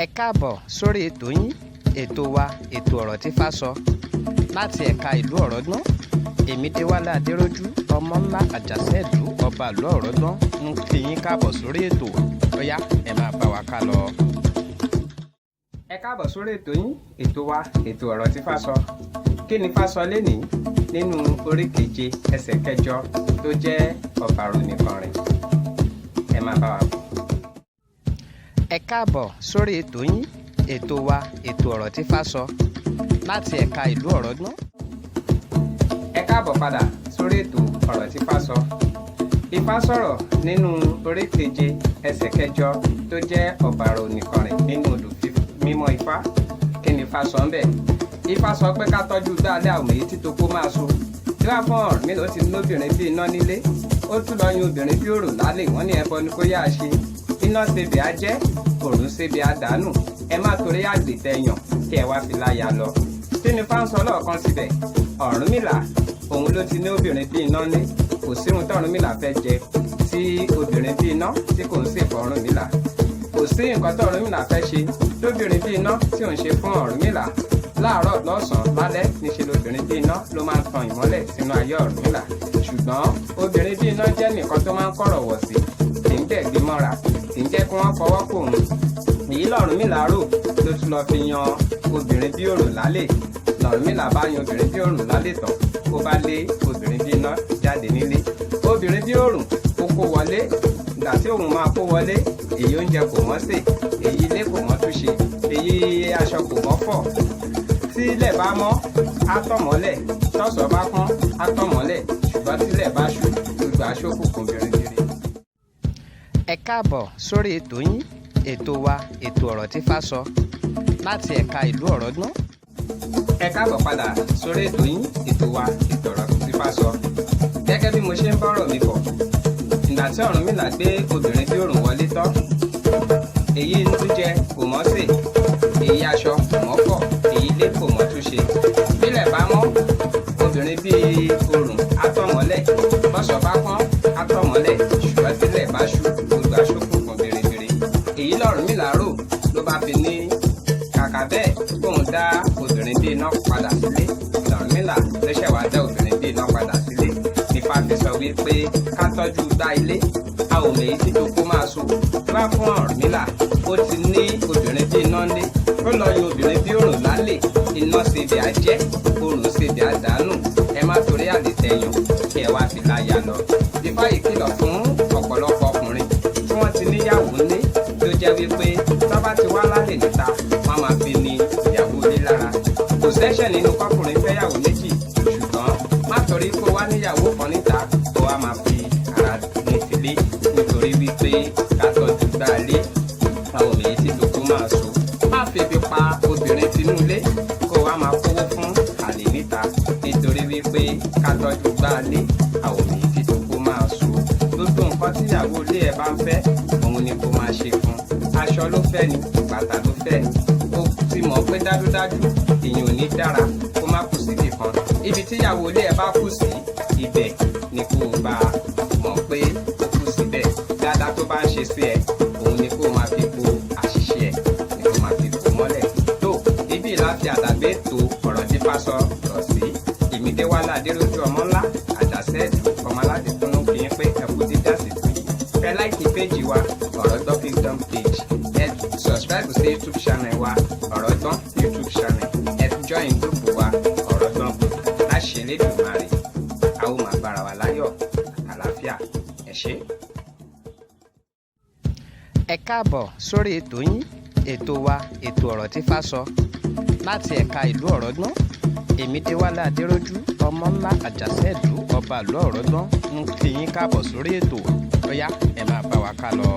Ẹ káàbọ̀ sórí ètò yín, ètò wa, ètò Ọ̀rọ̀ tí Ifá Sọ láti ẹ̀ka ìlú Ọ̀rọ̀gbọ́n. Èmi Déwálé Adéròjú, ọmọ ńlá Àjàṣẹ́ẹ̀dú, ọba ìlú Ọ̀rọ̀gbọ́n, ń kí yín káàbọ̀ sórí ètò. Ó yá, ẹ máa bá wa ká lọ. Ẹ káàbọ̀ sórí ètò yín, ètò wa, ètò Ọ̀rọ̀ tí Ifá Sọ. Kí ni Ifá sọ lénìí nínú orí keje, ẹsẹ̀ kẹjọ, tó jẹ́ Ọ̀bàrà Ònìkànrìn? Ẹ máa bá wa bọ̀. Ẹ káàbọ̀ sórí ètò yín, ètò wa, ètò Ọ̀rọ̀ tí Ifá Sọ láti ẹ̀ka ìlú Ọ̀rọ̀gbọ́n. Ẹ káàbọ̀ padà sórí ètò Ọ̀rọ̀ tí Ifá Sọ. Ifá sọ̀rọ̀ nínú orí keje, ẹsẹ̀ kẹjọ, tó jẹ́ Ọ̀bàrà Ònìkànrìn nínú odù mímọ́ Ifá. Kí ni Ifá sọ ńbẹ̀? Ifá sọ pé ká tọ́jú gbáalé àwọn èyí tí toko máa so. Tí wàá fún Ọ̀rúnmìlà, ó ti lóbìnrin bí iná nílé, ó tún lọ yan obìnrin bí òrùn lálẹ́. Wọ́n ní ẹbọ ni kó yáa ṣe. Iná ṣebí á jẹ́, òrùn ṣebí á dànù. Ẹ má torí àgbè tẹyàn kí ẹ wá fi láya lọ. Kí ni Ifá ń sọ lọ́ọ̀kan síbẹ̀? Ọ̀rúnmìlà, òun ló ti ní obìnrin bí iná ní. Kò sí ohun tọ́rúnmìlà fẹ́ jẹ tí obìnrin bí iná tí kò ń sè fún Ọ̀rúnmìlà. Kò sí nǹkan tó Ọ̀rúnmìlà fẹ́ ṣe lóbìnrin bí iná tí ò ń ṣe fún Ọ̀rúnmìlà. Láàárọ̀, lọ́sàn-án, lálẹ́, níṣe lobìnrin bí iná ló máa ń tan ìmọ́lẹ̀ sínú ayé Ọ̀rúnmìlà. Ṣùgbọ́n obìnrin bí iná jẹ́ nìkan tó máa ń kọ̀rọ̀ wọ̀ sí, kì í gbẹ̀gbẹ́ mọ́ra, kì í jẹ́ kí wọ́n fọwọ́ kò òun. Èyí lọ̀rúnmìlà rò ló tún lọ fi yan obìnrin bí òrùn lálẹ́. Lọ̀rúnmìlà bá yan obìnrin bí òrùn lálẹ́ tán, ó bá lé obìnrin bí iná jáde nílé. Obìnrin bí òrùn ó kó wọlé. Ìgbà tí òun máa kó wọlé, èyí oúnjẹ kò mọ́ sè, èyí ilé kò mọ́ túnṣe, èyí aṣọ kò mọ́ fọ̀. Tí ilẹ̀ bá mọ́, á tọ̀ mọ́lẹ̀. Tọ́sọ̀ bá pọ́n, á tọ̀ mọ́lẹ̀. Ṣùgbọ́n tílẹ̀ bá ṣú, gbogbo aṣókùnkùn biribiri. Ẹ káàbọ̀ sórí ètò yín, ètò wa, ètò Ọ̀rọ̀ tí Ifá Sọ láti ẹ̀ka ìlú Ọ̀rọ̀gbọ́n. Ẹ káàbọ̀ padà sórí ètò yín, ètò wa, ètò Ọ̀rọ̀ tí Ifá Sọ. Gẹ́gẹ́ bí mo ṣe ń bọ́rọ̀ mi bọ̀, ìgbà tí Ọ̀rúnmìlà gbé obìnrin bí òrùn wọlé tán, èyí ń jẹ kò mọ́ sè, èyí aṣọ kò mọ́ fọ̀, èyí ilé kò mọ́ túnṣe. Bílẹ̀ bá mọ́, obìnrin bíi òrùn á tọ̀ mọ́lẹ̀. Bọ́sọ̀ bá pọ́n, á tọ̀ mọ́lẹ̀. Ṣùgbọ́n tílẹ̀ bá ṣú, gbogbo aṣókùnkùn biribiri. Èyí lọ̀rúnmìlà rò ló bá fi ní kàkà bẹ́ẹ̀, kóun dá obìnrin bíi iná padà sílé. Lọ̀rúnmìlà ló ṣẹ̀ wá dá obìnrin bíi iná padà sílé. Nípa fi sọ wípé ká tọ́jú gbá ilé, a ò mèyí tí toko máa so. Bá fún Ọ̀rúnmìlà, ó ti ní obìnrin bíi iná ńlé, ó lọ yan obìnrin bí òrùn lálẹ́. Iná ṣebí àjẹ́, òrùn ṣebí àdánù. Ẹ má torí àlè tẹyàn kí ẹ wá fi láya lọ. Ifá yìí kìlọ̀ fún ọ̀pọ̀lọpọ̀ ọkùnrin tí wọ́n ti níyàwó ńlé, tó jẹ́ wípé tó bá ti wá lálẹ́ níta, wọ́n máa fi ní ìyàwó ilé lára. Kò sẹ́ṣẹ̀ nínú kọkùnrin fẹ́yàwó méjì, ṣùgbọ́n má torí kó wá níyàwó kan níta, kó wá máa fi ara ní tìlé, nítorí wípé ká tọ́jú gbá lé, àwọn èyí tí tòkó máa so. Má febi pa obìnrin tinú ilé, kó wá máa kówó fún àlè níta, nítorí wípé ká tọ́jú gbá lé, àwọn èyí tí tòkó máa so. Gbogbo nǹkan tíyàwó ilé ẹ bá ń fẹ́, òun ni kó máa ṣe fún. Aṣọ ló fẹ́ ni, bàtà ló fẹ́ ni, ó ti mọ̀ pé dájúdájú èèyàn ò ní dára kó má kù síbì kan. Ibi tíyàwó ilé ẹ bá kù sí, ibẹ̀ ni kó o bá mọ̀ pé ó kù síbẹ̀. Dáadáa tó bá ń ṣe sí ẹ, òun ni kó o máa fi bo àṣìṣe ẹ, ni kó o máa fi bò mọ́lẹ̀. Tó ibi láti àdàgbé ètò Ọ̀rọ̀ tí Ifá Sọ rọ̀ sí. Èmi Déwálé Adéròjú, ọmọ ńlá Àjàṣẹ́, ọmọ aládé fúnú, kì í pé ẹ kú dídá àsìkò yìí. Ẹ like page wa, Ọ̀rọ̀gbọ́n Kingdom page. Ẹ subscribe sí YouTube channel wa, Ọ̀rọ̀gbọ́n YouTube channel. Ẹ join group wa, Ọ̀rọ̀gbọ́n group. Láṣẹ Elédùmarè, a ó máa bára wa láyọ̀ àtàlàáfíà. Ẹ ṣé. Ẹ káàbọ̀ sórí ètò yín, ètò wa, ètò Ọ̀rọ̀ tí Ifá Sọ láti ẹ̀ka ìlú Ọ̀rọ̀gbọ́n. Èmi Déwálé Adéròjú, ọmọ ńlá Àjàṣẹ́ẹ̀dú, ọba ìlú Ọ̀rọ̀gbọ́n, ń kí yín káàbọ̀ sórí ètò. Ó yá, ẹ máa bá wa ká lọ.